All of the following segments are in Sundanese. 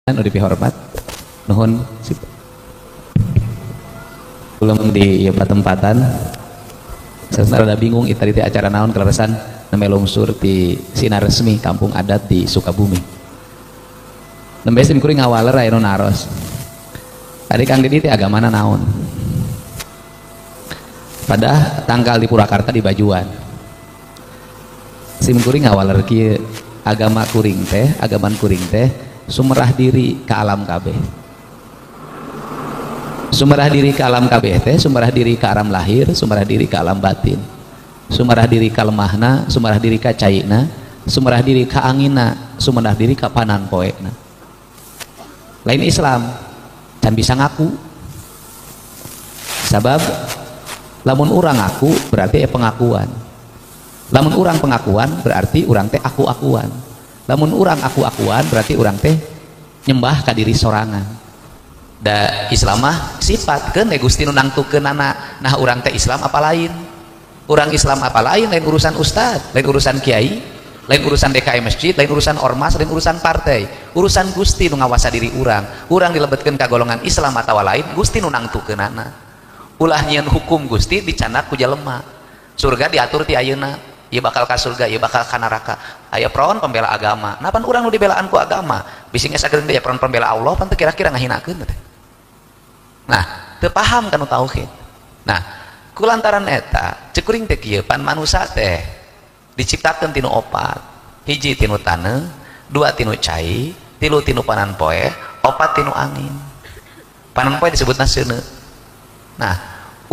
Nu dipihormat, nuhun belum di ieu patempatan. Saya rada bingung ieu tadi teh acara naon, kaleresan nembe lungsur di Sinar Resmi Kampung Adat di Sukabumi. Nembe sim kuring ngawaler aya nu naros. Tadi Kang Didi teh agamana naon? Pada tangkal di Purwakarta di Bajuan. Sim kuring ngawaler kieu, agama kuring teh, agaman kuring teh sumerah diri ke alam kabeh. Sumerah diri ke alam kabeh teh, sumerah diri ke alam lahir, sumerah diri ke alam batin. Sumerah diri ka lemahna, sumerah diri ka caina, sumerah diri ka angina, sumerah diri ka panan poena. Lain Islam can bisa ngaku. Sabab lamun urang ngaku berarti pengakuan. Lamun urang pengakuan berarti urang teh aku-akuan. Lamun urang aku-akuan berarti urang teh nyembah ka diri sorangan. Da Islam mah sifat keun Gusti nu nangtukeunana. Nah urang teh Islam apa lain? Urang Islam apa lain? Lain urusan ustad, lain urusan kiai, lain urusan DKM masjid, lain urusan ormas, lain urusan partai. Urusan Gusti nu ngawasa diri urang. Urang dilebetkeun ka golongan Islam atawa lain, Gusti nu nangtukeunana. Ulah nyieun hukum Gusti dicandak ku jelema. Surga diatur ti ayeuna, ieu bakal ka surga, ieu bakal ka neraka. Aya peron pembela agama. Nah pan urang nu dibelaan ku agama, bisi geus sageureng deui peron pembela Allah pan teu kira-kira ngahinakeun teh. Nah, teu paham kanu tauhid. Nah, kulantaran eta cek kuring teh kieu, pan manusa teh diciptakeun tinu opat. Hiji tinu taneuh, dua tinu cai, tilu tinu panan poe, opat tinu angin. Panan poe disebutna seuneu. Nah,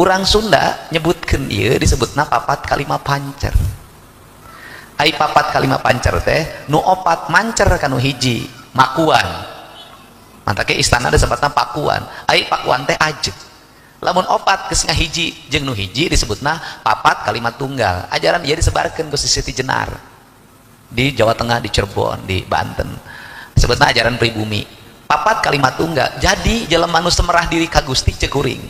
urang Sunda nyebutkeun ieu disebutna papat kalima pancer. Ai papat kalima pancer teh nu opat mancer kanu hiji, makuan. Mantake istana disebutna pakuan. Ai pakuan teh ajeg. Lamun opat geus ngahiji jeung nu hiji disebutna papat kalimat tunggal. Ajaran ieu disebarkeun ku Siti Jenar di Jawa Tengah, di Cirebon, di Banten. Disebutna ajaran pribumi. Papat kalimat tunggal. Jadi jelema nu semerah diri ka Gusti ceuk kuring.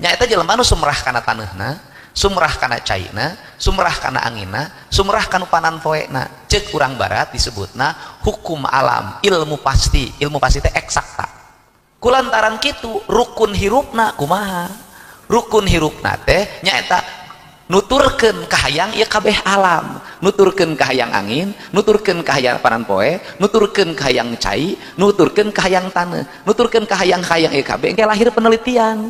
Nyaeta jelema nu sumrah kana taneuhna, sumrah kana caina, sumrah kana angina, sumrah kana panan poena. Ceuk urang barat disebutna hukum alam, ilmu pasti. Ilmu pasti teh eksakta. Kulantaran kitu rukun hirupna kumaha? Rukun hirupna teh nyaeta nuturkeun kahayang ieu kabeh alam, nuturkeun kahayang angin, nuturkeun kahayang panan poe, nuturkeun kahayang cai, nuturkeun kahayang taneuh, nuturkeun kahayang-kahayang ieu kabeh engke lahir penelitian.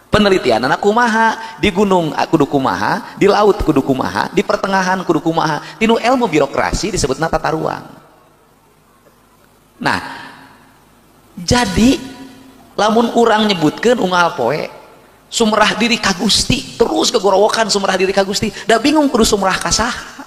Penelitian anak kumaha, di gunung kudu kumaha, di laut kudu kumaha, di pertengahan kudu kumaha. Tinu ilmu birokrasi disebutna tata ruang. Nah, jadi lamun urang nyebutkeun unggal poe sumrah diri ka Gusti, terus kegorowokan sumrah diri ka Gusti, da bingung kudu sumrah ka saha.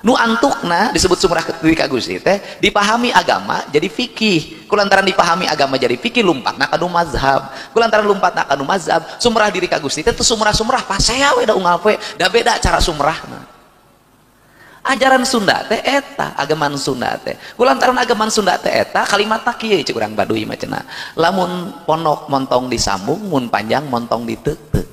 Nu antukna disebut sumrah diri ka Gusti teh dipahami agama jadi fikih. Kulantaran dipahami agama jadi fikih lumpatna ka nu mazhab. Kulantaran lumpatna ka nu mazhab, sumrah diri ka Gusti teh teu sumrah-sumrah pasea we da unggal poe, da beda cara sumrahna. Ajaran Sunda teh eta, agaman Sunda teh. Kulantaran agaman Sunda teh eta kalimatna kieu ceuk urang Baduy mah cenah. Lamun ponok montong disambung, mun panjang montong diteuteup.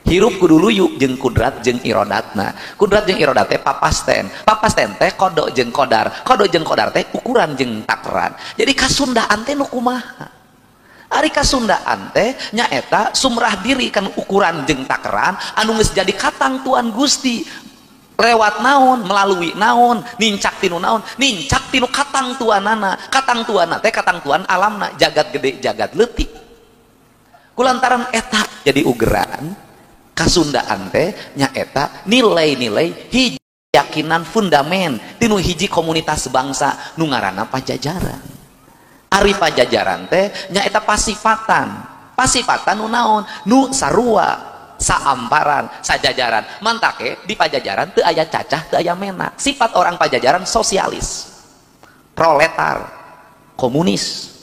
Hirup kudu luyu jeung kudrat jeung irodatna. Kudrat jeung irodat teh papasten. Papasten teh kodok jeung kodar. Kodok jeung kodar teh ukuran jeung takaran. Jadi kasundaan teh nu kumaha? Ari kasundaan teh nyaeta sumrah diri kan ukuran jeung takaran anu geus jadi katangtuan Gusti. Lewat naon, melalui naon, nincak tinu naon, nincak tinu katangtuanana. Katangtuanna teh katangtuan alamna, jagat gede jagat leutik. Kulantaran eta jadi ugeran kasundaan teh nyaeta nilai-nilai hiji keyakinan fundamen tinu hiji komunitas bangsa nu ngaranna Pajajaran. Ari Pajajaran teh nyaeta pasifatan. Pasifatan nu naon? Nu sarua, saamparan, sajajaran. Mantake di Pajajaran teu aya cacah, teu aya menak. Sifat orang Pajajaran sosialis, proletar, komunis.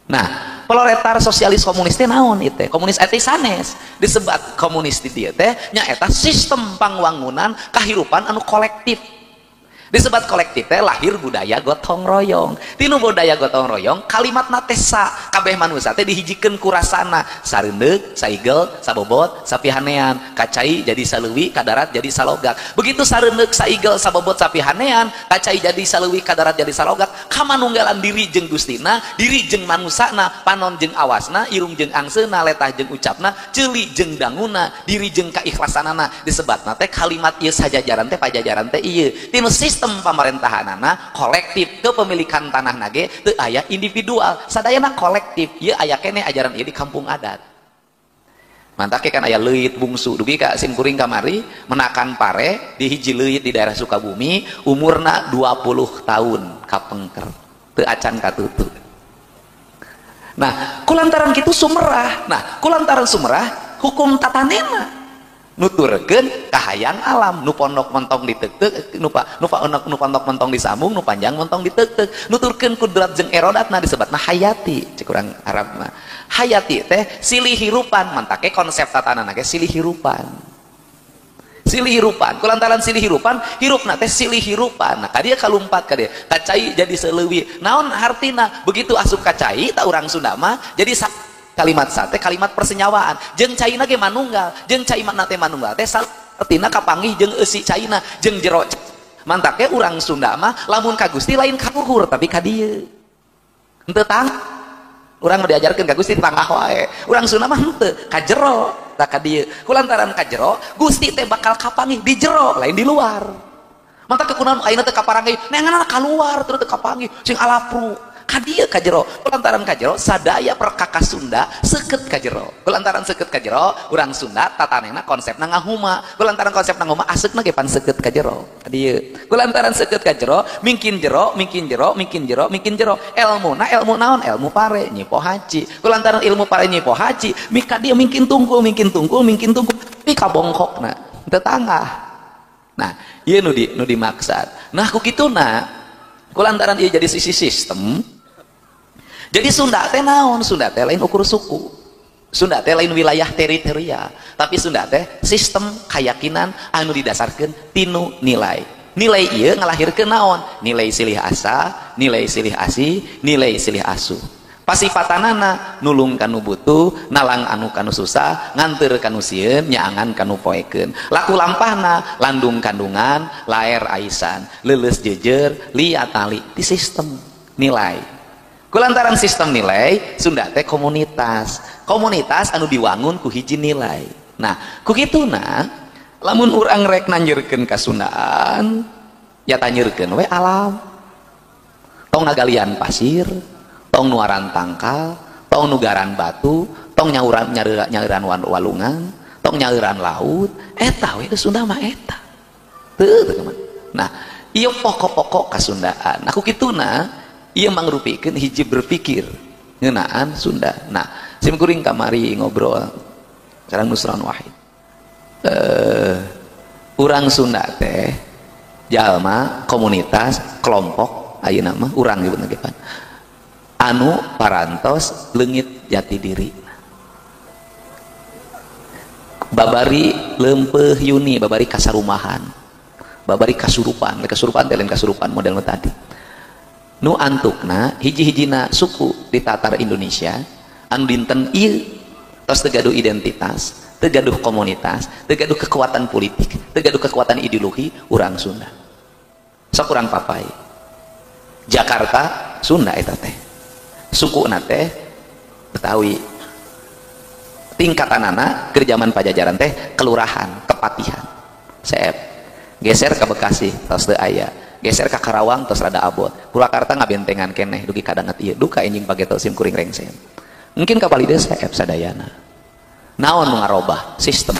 Nah, proletar sosialis komunis teh naon ieu teh? Komunis eta sanes. Disebat komunis di dieu teh nyaeta sistem pangwangunan kahirupan anu kolektif. Disebut kolektif teh lahir budaya gotong royong. Tinu budaya gotong royong kalimatna teh sa kabeh manusia teh dihijikeun ku rasana sareundeuk, saigel, sabobot, sapihanean, kacai jadi saleuwi, kadarat jadi salogak. Begitu sareundeuk, saigel, sabobot, sapihanean, kacai jadi saleuwi, kadarat jadi salogak, kamanunggalan diri jeung Gustina, diri jeung manusana, panon jeung awasna, irung jeung angseuna, letah jeung ucapna, ceuli jeung danguna, diri jeung kaikhlasanana. Disebatna teh kalimat ieu sajajaran teh pajajaran teh ieu. Tinu sistem pemerintahanana kolektif, kepemilikan tanah nage teu aya individual, sadayana kolektif. Ieu aya keneh ajaran ieu di kampung adat. Mantake kan aya leuit bungsu dugi ka sim kuring kamari menakan pare di hiji leuit di daerah Sukabumi umurna 20 tahun kapengker teu acan katutu. Nah, kulantaran kitu sumerah. Nah, kulantaran sumerah hukum tatanena nuturkeun kahayang alam nu pondok mentong diteukteuk nu pondok mentong disambung nu panjang mentong diteukteuk nuturkeun kudrat jeung erodatna disebatna hayati cek urang Arab mah. Hayati teh silih hirupan, mantake konsep tatanana ge silih hirupan. Silih hirupan, kulantaran silih hirupan, hirupna teh silih hirupan. Nah, ka dieu kalumpat ka dieu, kacai jadi seuleuwi. Naon hartina? Begitu asup ka cai ta urang Sunda mah jadi kalimat sate kalimat persenyawaan jeung caina ge manunggal jeung cai makna teh manunggal teh artina kapanggih jeung eusi caina jeung jero. Mantake urang Sunda mah lamun ka Gusti lain ka luhur tapi ka dieu henteu tang urang mah diajarkeun ka Gusti tangah wae. Urang Sunda mah henteu ka jero tah ka dieu. Kulantaran ka jero Gusti teh bakal kapanggih di jero lain di luar. Mantake kunaon ayeuna teh kaparanggih neanganna kaluar terus teu kapanggih sing alapru ka dieu ka jero. Kulantaran ka jero sadaya perkakas Sunda seukeut ka jero. Kulantaran seukeut ka jero urang Sunda tatanena konsepna ngahuma. Kulantaran konsepna ngahuma aseukna ge pan seukeut ka jero ka dieu. Kulantaran seukeut ka jero mingkin jero mingkin jero mingkin jero mingkin jero elmuna elmu naon elmu pare nyipo haji. Kulantaran ilmu pare nyipo haji mika dieu mingkin tungkul mingkin tungkul mingkin tungkul pi kabongkokna teu tangah. Nah ieu nu dimaksad. Nah ku kituna kulantaran ieu jadi sisi sistem. Jadi Sunda teh naon? Sunda teh lain ukur suku. Sunda teh lain wilayah teritorial, tapi Sunda teh sistem keyakinan anu didasarkeun tinu nilai. Nilai ieu ngalahirkeun naon? Nilai silih asa, nilai silih asih, nilai silih asuh. Pasifatanana nulung kanu butuh, nalang anu kanu susah, nganteur kanu sieun, nyaangan kanu poekeun. Laku lampahna landung kandungan, laer aisan, leuleus jejer, liat tali di sistem nilai. Kulantaran sistem nilai Sunda teh komunitas. Komunitas anu diwangun ku hiji nilai. Nah, ku kituna lamun urang rek nanjeurkeun kasundaan ya tanyeurkeun we alam. Tong ngagalian pasir, tong nuaran tangkal, tong nugaran batu, tong nyauran nyauran walungan, tong nyauran laut, eta we Sunda mah eta. Teu teu. Nah, ieu pokok-pokok kasundaan. Nah, ku kituna ieu mangrupikeun hiji berpikir ngeunaan Sunda. Nah, sim kuring kamari ngobrol sareng Nusron Wahid. Urang Sunda teh jalma komunitas kelompok ayeuna mah urang nyebutna ge pan. Anu parantos leungit jati diri. Babari leumpeuh yuni, babari kasarumahan. Babari kasurupan, kasurupan teh lain kasurupan model nu tadi. Nu antukna hiji-hijina suku di tatar Indonesia anu dinten ieu tos teu gaduh identitas, teu gaduh komunitas, teu gaduh kekuatan politik, teu gaduh kekuatan ideologi urang Sunda. Sok urang papai. Jakarta Sunda eta teh. Sukuna teh Betawi. Tingkatanana keur jaman Pajajaran teh kelurahan, kepatihan. Seep. Geser ka Bekasi tos teu aya. Geser ka Karawang tos rada abot. Purwakarta ngabentengan keneh dugi kadanget ieu duka enjing pageto sim kuring rengsem. Mungkin ka palide seep sadayana. Naon nu ngarobah sistem.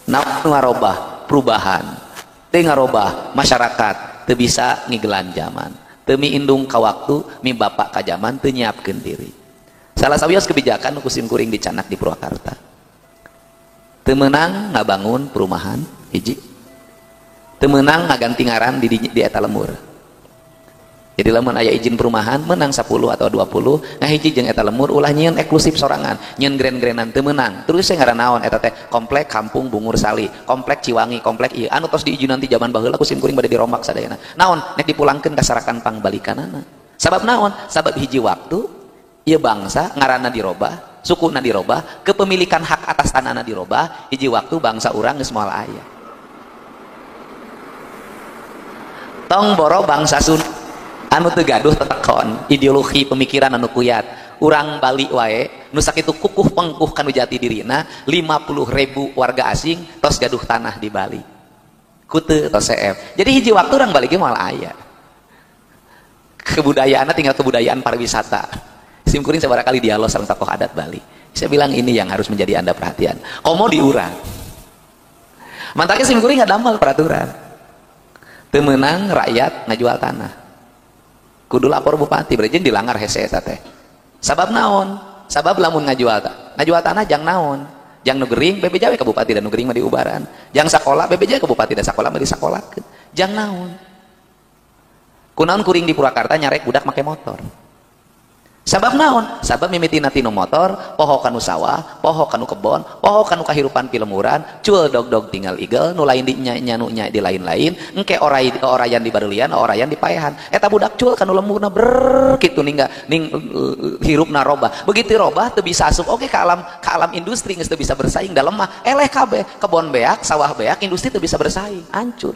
Naon nu ngarobah perubahan. Teu ngarobah masyarakat teu bisa ngigelan zaman. Teu miindung ka waktu, mi bapak ka zaman teu nyiapkeun diri. Salah sawios kebijakan nu ku sim kuring dicanak di Purwakarta. Teu meunang ngabangun perumahan hiji. Teu meunang ngaganti ngaran di eta lemur. Jadi lamun aya izin perumahan menang 10 atau 20 ngahiji jeung eta lemur ulah nyieun eksklusif sorangan, nyieun grand-grandan teu meunang. Terus saya ngaran naon eta teh komplek Kampung Bungur Sali, komplek Ciwangi, komplek ieu anu tos diizinan ti zaman baheula ku sim kuring bade dirombak sadayana. Naon nek dipulangkeun ka sarakan pangbalikanana. Sabab naon? Sabab hiji waktu ieu bangsa ngaranna dirobah, sukuna dirobah, kepemilikan hak atas tanahna dirobah, hiji waktu bangsa urang geus moal aya. Tong boro bangsa Sunda anu teu gaduh tetekon ideologi pemikiran anu kuyat. Urang Bali wae nu sakitu kukuh pengkuh kanu jati dirina, 50.000 warga asing tos gaduh tanah di Bali. Kute tos CF. Jadi hiji waktu urang Bali ge moal aya. Kebudayaanna tinggal kebudayaan pariwisata. Sim kuring sabaraha kali dialog sareng tokoh adat Bali. Saya bilang ini yang harus menjadi Anda perhatian. Komo di urang. Mantaknya sim kuring ngadamel peraturan. Teu meunang rakyat ngajual tanah. Kudu lapor bupati, berarti dilanggar hese eta teh. Sabab naon? Sabab lamun ngajual tanah jang naon? Jang nu gering BPJW ka bupati dan nu gering mah diubaran. Jang sakola BPJW ka bupati dan sakola mah disakolakeun. Jang naon? Kunaon kuring di Purwakarta nyarek budak make motor. Sabab naon? Sabab mimitina tinu motor, poho kanu sawah, poho kanu kebon, poho kanu kahirupan pilemuran, cul dog-dog tinggal igel, nu lain di nya nu nya di lain-lain, engke orai orayan di barulian, orayan di paehan. Eta budak cul kanu lemurna ber kitu ningga ning hirupna robah. Begitu robah teu bisa asup oke ka alam industri geus teu bisa bersaing da lemah. Eleh kabeh, kebon beak, sawah beak, industri teu bisa bersaing, hancur.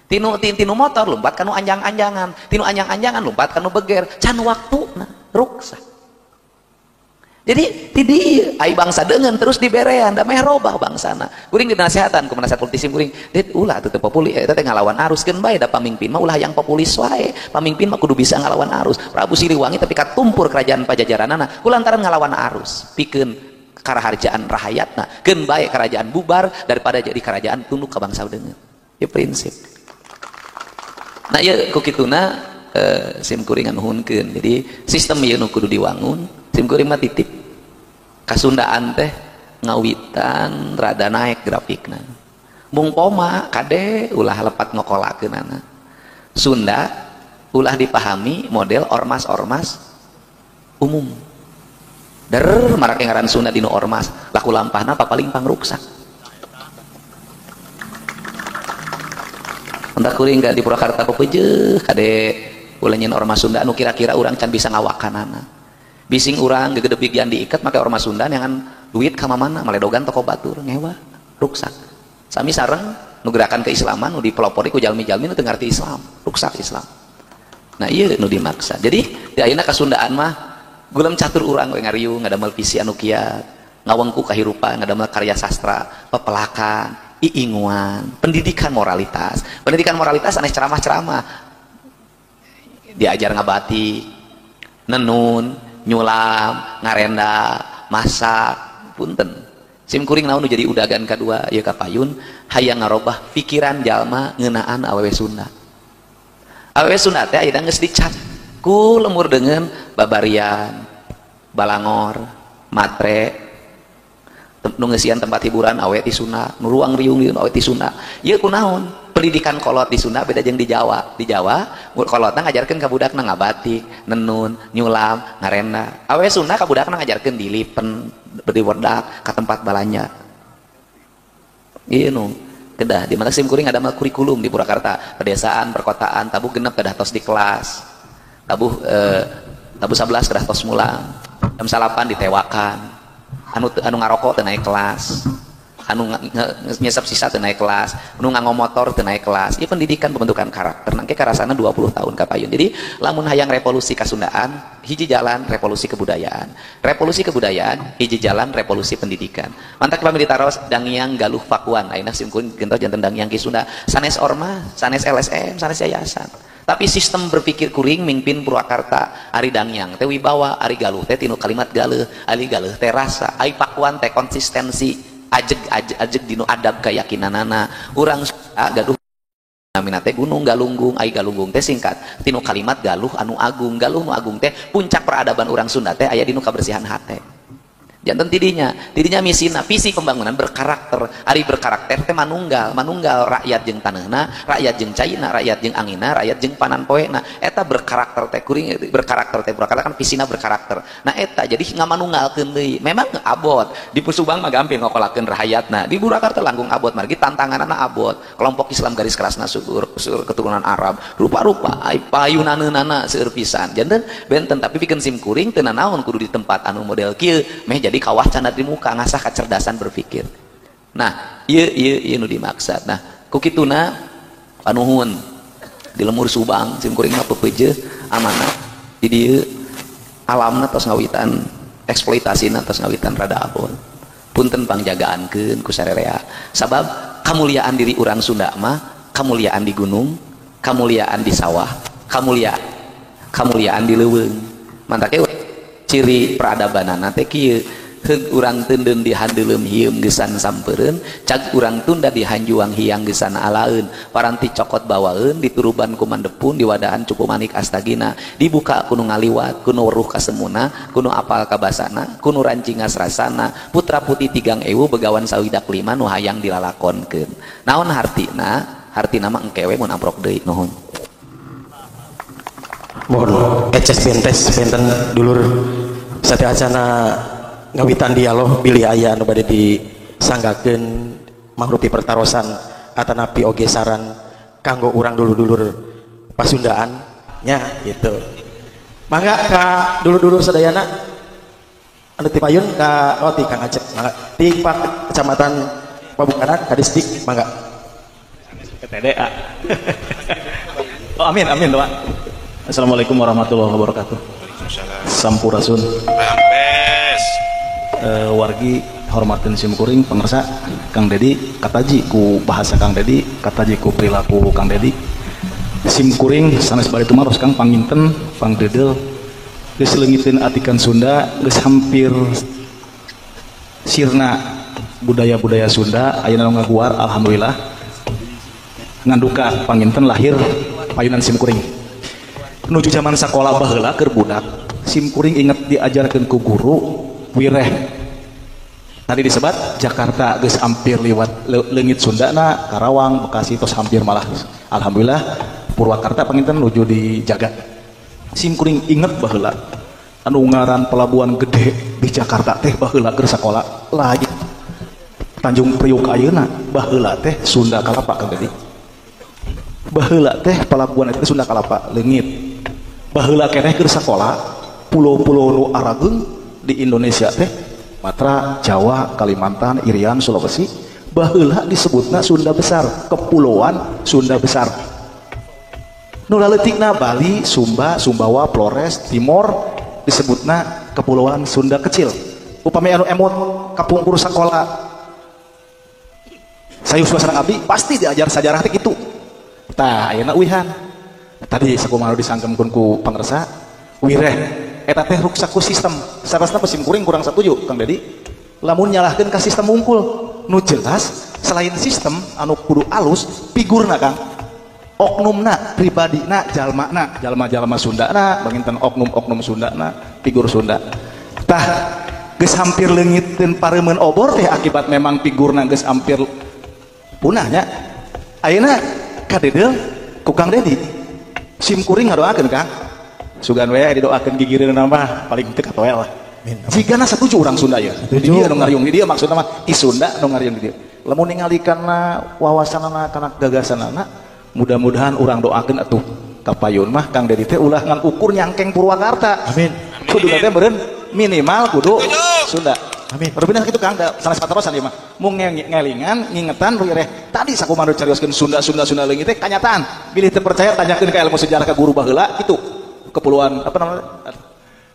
Tinu tinu motor lompat kanu anjang-anjangan, tinu anjang-anjangan lompat kanu beger, can waktuna ruksak. Jadi ti dieu ai bangsa deungeun terus diberean da meh robah bangsana. Kuring dinasehatan ku nasihat politisi kuring, dit ulah teu populis eta teh ngalawan arus keun bae da pamimpin mah ulah yang populis wae. Pamimpin mah kudu bisa ngalawan arus. Prabu Siliwangi tapi katumpur kerajaan Pajajaranana kulantaran ngalawan arus pikeun karaharjaan rahayatna. Keun bae kerajaan bubar daripada jadi kerajaan tunduk ka bangsa deungeun. Ieu prinsip. Nah ieu ku kituna sim kuring nganuhunkeun. Jadi sistem ieu nu kudu diwangun, sim kuring mah titip kasundaan teh ngawitan rada naik grafikna. Mung poma kade ulah lepat ngokolakeunana. Sunda ulah dipahami model ormas-ormas umum. Der marake ngaran Sunda dinu ormas, laku lampahna papaling pangruksak. Entah kuring gak di Purwakarta pepeujeuh kade ulah nyeun ormas Sunda anu kira-kira urang can bisa ngawakanana. Bising urang gegedepigian diikat make ormas Sunda neangan duit ka mamana maledogan toko batur ngewa ruksak. Sami sareng nu gerakan keislaman nu dipelopori ku jalmi-jalmi nu teu ngarti Islam, ruksak Islam. Nah ieu nu dimaksa. Jadi di ayeuna kasundaan mah gulem catur urang we ngariung ngadamel visi anu kiat, ngawengku kahirupan, ngadamel karya sastra, pepelakan, iinguan, pendidikan moralitas. Pendidikan moralitas aneh ceramah-ceramah. Diajar ngabatik, nenun, nyulam, ngarenda, masak, punten. Sim kuring naon nu jadi udagan kadua ieu ka payun hayang ngarobah pikiran jalma ngeunaan awewe Sunda. Awewe Sunda teh ayeuna geus dicap ku lemur deungeun babarian, balangor, matre, nu ngeusian tempat hiburan awe ti Sunda, nu ruang riung awe ti Sunda. Ieu kunaon? Pendidikan kolot di Sunda beda jeung di Jawa. Di Jawa kolotna ngajarkeun ka budakna ngabatik, nenun, nyulam, ngarenda. Awe Sunda ka budakna ngajarkeun dilipen, diwedak ka tempat balanja. Ieu nu kedah di mana sim kuring ada mah kurikulum di Purwakarta, pedesaan, perkotaan, tabuh genep kedah tos di kelas. Tabuh tabuh 11 kedah tos mulang. Jam 8 ditewakan. Anu ngarokok teu naik kelas, anu nyesep sisa teu naik kelas, anu nganggo motor teu naik kelas. Ieu pendidikan pembentukan karakter nangke karasana 20 tahun ka payun. Jadi lamun hayang revolusi kasundaan, hiji jalan revolusi kebudayaan. Revolusi kebudayaan, hiji jalan revolusi pendidikan. Mantak pami ditaros Dangiang Galuh Pakuan, ayeuna sim kuring gentos janten Dangiang Ki Sunda, sanes ormas, sanes LSM, sanes yayasan. Tapi sistem berpikir kuring mingpin Purwakarta, ari Dangiang teh wibawa, ari Galuh teh tinu kalimat galeuh, ari Galuh teh rasa, ari Pakuan teh konsistensi, ajeg ajeg ajeg dinu adab keyakinanana. Urang gaduh namina teh gunung Galunggung, ari Galunggung teh singkat tinu kalimat galuh anu agung, galuh nu agung teh puncak peradaban urang Sunda teh aya dinu kabersihan hate. Janten tidinya, tidinya misina, visi pembangunan berkarakter. Ari berkarakter teh manunggal, manunggal rakyat jeung taneuhna, rakyat jeung caina, rakyat jeung angina, rakyat jeung panan poena. Eta berkarakter teh kuring berkarakter teh berkarakter kan visina berkarakter. Nah eta jadi ngamanunggalkeun deui. Memang abot di Pusubang mah gampil ngokolakeun rahayatna. Di Purwakarta langkung abot margi tantanganna abot. Kelompok Islam garis kerasna seueur, seueur keturunan Arab, rupa-rupa ai payunaneunana seueur pisan. Janten benten tapi pikeun sim kuring teu nanaon kudu di tempat anu model kieu meh jadi kawah canda di muka ngasah kecerdasan berpikir. Nah, ieu ieu ieu nu dimaksud. Nah, ku kituna panuhun di lemur Subang sim kuring mah pepeujeuh amanah di dieu alamna tos ngawitan eksploitasina tos ngawitan rada abon. Punten pangjagaankeun ku sarerea. Sabab kamuliaan diri urang Sunda mah kamuliaan di gunung, kamuliaan di sawah, kamuliaan di leuweung. Mantake ciri peradabanana teh kieu. Heug urang teunden di handeuleum hieum geusan sampeureun, cag urang tunda di hanjuang hiang geusan alaeun, paranti cokot bawaeun dituruban ku mandepun diwadaan cupu manik astagina, dibuka ku nu ngaliwat, ku nu weruh kasemuna, ku nu apal kabasana, ku nu rancingas rasana, putra putih tigang ewu begawan sawidak lima nu hayang dilalakonkeun. Naon hartina? Hartina mah engke we mun amprok deui. Nuhun. Mohon eces bentes benten dulur sateuacana ngawitan dialog bilih aya anu bade disanggakeun mangrupi pertarosan atanapi oge saran kanggo urang dulur-dulur pasundaan nya gitu. Mangga ka dulur-dulur sadayana anu ti payun ka oh ti Kang Acep mangga ti Pak Kecamatan Pabukaran ka distrik mangga. PTDA. Oh amin amin doa. Assalamualaikum warahmatullahi wabarakatuh. Sampurasun. Rampes. Wargi hormatin simkuring pangersa Kang Dedi kataji ku bahasa Kang Dedi kataji ku perilaku Kang Dedi simkuring sanes bari tumaros Kang panginten pangdedel geus leungiteun atikan Sunda geus hampir sirna budaya-budaya Sunda ayeuna nu ngaguar alhamdulillah nganduka panginten lahir payunan simkuring menuju zaman sakola baheula keur budak simkuring inget diajarkeun ku guru wireh tadi disebat Jakarta geus hampir liwat leungit Sundana Karawang Bekasi tos hampir malah alhamdulillah Purwakarta panginten nuju dijaga simkuring inget baheula anu ngaran pelabuhan gede di Jakarta teh baheula keur sakola lain Tanjung Priok ayeuna baheula teh Sunda Kalapa Kang Dedi baheula teh pelabuhan itu Sunda Kalapa leungit baheula keneh keur sakola pulau-pulau nu arageung di Indonesia teh Matra, Jawa, Kalimantan, Irian, Sulawesi baheula disebutna Sunda Besar, kepulauan Sunda Besar nu laleutikna Bali, Sumba, Sumbawa, Flores, Timor disebutna kepulauan Sunda Kecil. Upami anu emot kapungkur sakola sayuswa sareng abdi pasti diajar sajarah teh kitu. Tah ayeuna uihan tadi sakumaha disanggemkeun ku pangersa wireh eta teh ruksak ku sistem sarasna sim kuring kurang satuju Kang Dedi lamun nyalahkeun ka sistem wungkul nu jelas selain sistem anu kudu alus figurna Kang oknumna pribadina jalmana jalma-jalma Sundana banginten oknum-oknum Sundana figur Sunda tah geus hampir leungiteun pareumeun obor teh akibat memang figurna geus hampir punahnya ayeuna kadedel ku Kang Dedi sim kuring ngadoakeun Kang sugan we didoakeun gigireun mah paling teu katoel lah. Jigana satuju urang Sunda ya. Di dieu nu ngariung di dieu maksudna mah i Sunda nu ngariung di dieu. Lamun ningali kana wawasanana kana gagasanana mudah-mudahan urang doakeun atuh kapayun mah Kang Dedi teh ulah ngan ukur nyangkeng Purwakarta. Amin. Kudu teh meureun minimal kudu Sunda. Amin. Rubina kitu Kang sanes patarosan ieu mah. Mung ngelingan ngingetan wireh tadi sakumaha nu carioskeun Sunda Sunda Sunda leungit teh kanyataan. Bilih teu percaya tanyakeun ka ilmu sejarah ka guru baheula kitu. Kepulauan apa namanya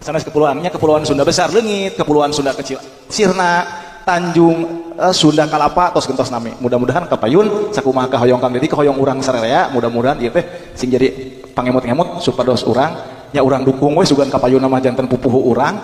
sanes kepulauannya kepulauan Sunda Besar leungit kepulauan Sunda Kecil sirna Tanjung Sunda Kalapa tos gentos nami mudah-mudahan kapayun sakumaha kahoyong Kang Dedi kahoyong urang sararea mudah-mudahan ieu teh sing jadi pangemut-ngemut supados urang nya urang dukung we sugan kapayun mah janten pupuhu urang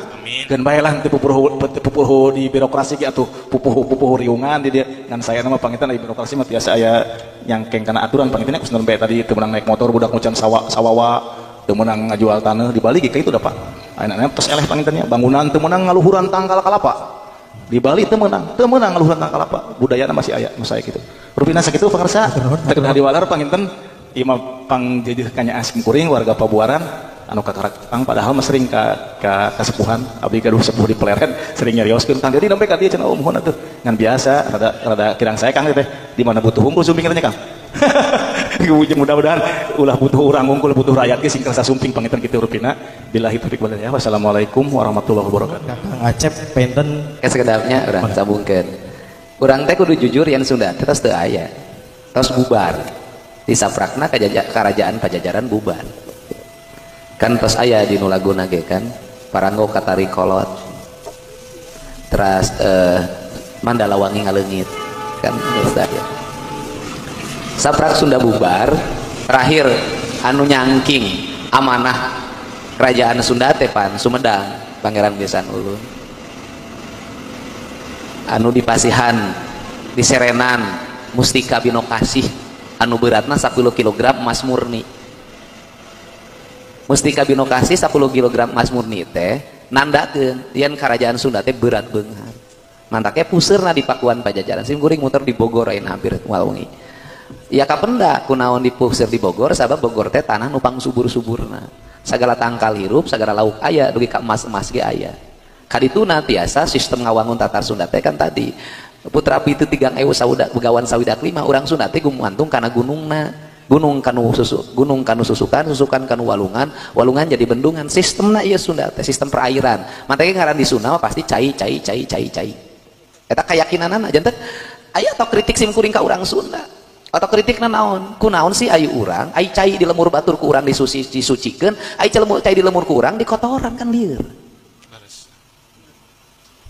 keun bae lah teu pupuhu di birokrasi ge atuh pupuhu-pupuhu riungan di dieu ngan saya mah panginten di birokrasi mah tiasa aya nyangkeng kana aturan panginten kudu bae tadi teu meunang naik motor budak mucan sawawa Teu meunang ngajual taneuh di Bali ge kitu da Pak. Ayeuna tos eleh panginten nya bangunan teu meunang ngaluhuran tangkal kalapa. Di Bali teu meunang ngaluhuran tangkal kalapa. Budayana masih aya nu sae kitu. Rupina sakitu pangarsa. Teu kedah diwalar panginten ieu mah pangjejeuh ka nyaah simkuring warga Pabuaran anu kakarak Kang padahal mah sering ka kasepuhan abdi gaduh sepuh di Pleret sering nyarioskeun Kang Dedi nembe ka dieu cenah oh muhun atuh ngan biasa rada kirang saya Kang teh di mana butuh unggul sumping katanya Kang. Mudah-mudahan ulah butuh urang unggul butuh rakyat ge sing kersa sumping panginten kitu rupina. Billahi taufiq wal hidayah. Wassalamualaikum warahmatullahi wabarakatuh. Kang Acep penten sakedapnya urang sambungkeun. Urang teh kudu jujur yen Sunda teh tos teu aya. Tos bubar. Disaprakna kerajaan Pajajaran bubar. Kan tos aya di nu laguna ge kan Paranggo Katari Kolot. Teras Mandalawangi ngaleungit kan geus aya. Saprak Sunda bubar, terakhir anu nyangking amanah kerajaan Sunda teh pan Sumedang, Pangeran Geusan Ulun. Anu dipasihan diserenan Mustika Binokasih anu beratna 10 kg emas murni. Mustika Binokasih 10 kg emas murni teh nandakeun yen kerajaan Sunda teh berat beunghar. Mantaknya puseurna di Pakuan Pajajaran. Sim kuring muter di Bogor ayeuna hampir moal wengi. Ya kapenda kunaon dipuseur di Bogor sabab Bogor teh tanah nu pang subur-suburna. Sagala tangkal hirup, sagala lauk aya, dugi ka emas-emas ge aya. Kadituna tiasa sistem ngawangun tatar Sunda teh kan tadi. Putra pitu 3000 sauda begawan sawidak 5 urang Sunda teh gumantung kana gunungna. Gunung kanu susu, gunung kanu susukan, susukan kanu walungan, walungan jadi bendungan. Sistemna ieu Sunda teh sistem perairan. Mantake ngaran di Sunda mah pasti cai cai cai cai cai. Eta keyakinanana janten aya atau kritik sim kuring ka urang Sunda. Atau kritikna naon? Kunaon sih ayu urang, ai cai di lemur batur ku urang disuci disucikeun, ai cai di lemur ku urang dikotoran kan lieur.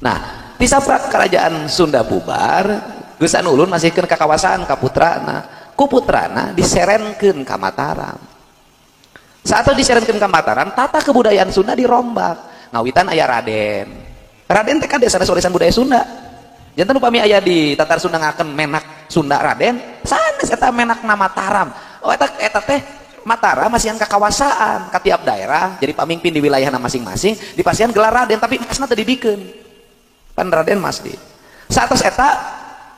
Nah, di saprak kerajaan Sunda bubar, Geusan Ulun masihkeun ka kawasan ka putrana. Ku putrana diserenkeun ka Mataram. Saat diserenkeun ka Mataram, tata kebudayaan Sunda dirombak. Ngawitan aya Raden. Raden teh kan sanes warisan budaya Sunda. Janten upami aya di Tatar Sunda ngaken menak Sunda Raden, sanes eta menak na Mataram. Oh eta teh Mataram masihan kakawasaan ka tiap daerah, jadi pamimpin di wilayahna masing-masing dipasihan gelar Raden tapi emasna teu dibikeun. Pan Raden mas di. Saatos eta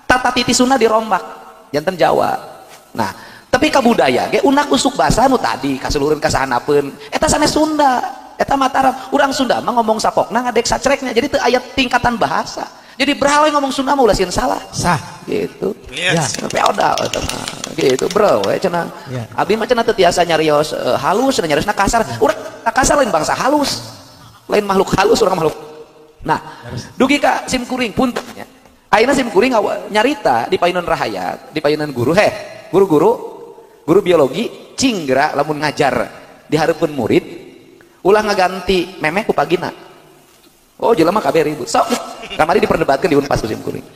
tata titi Sunda dirombak, janten Jawa. Nah, tapi kabudaya ge unak usuk basa nu tadi kaseluruhan kasahanapeun eta sanes Sunda, eta Mataram. Urang Sunda mah ngomong sapokna ngadek sacreknya, jadi teu aya tingkatan bahasa. Jadi bro ngomong Sunda mah ulah sieun salah. Sah. Gitu. Yes. Ya. Feodal eta mah. Gitu, bro we cenah. Ya. Abdi mah cenah teu tiasa nyarios halus, cenah nyariosna kasar. Ya. Urang kasar lain bangsa halus. Lain makhluk halus urang makhluk. Nah, dugi ka sim kuring punten nya. Ayeuna sim kuring nyarita di payunan rahayat, di payunan guru heh, guru-guru, guru biologi cinggra lamun ngajar di hareupeun murid ulah ngaganti memeh ku pagina. Oh, jelema kabeh ribut. Sok kamari diperdebatkan di Unpas ku sim kuring.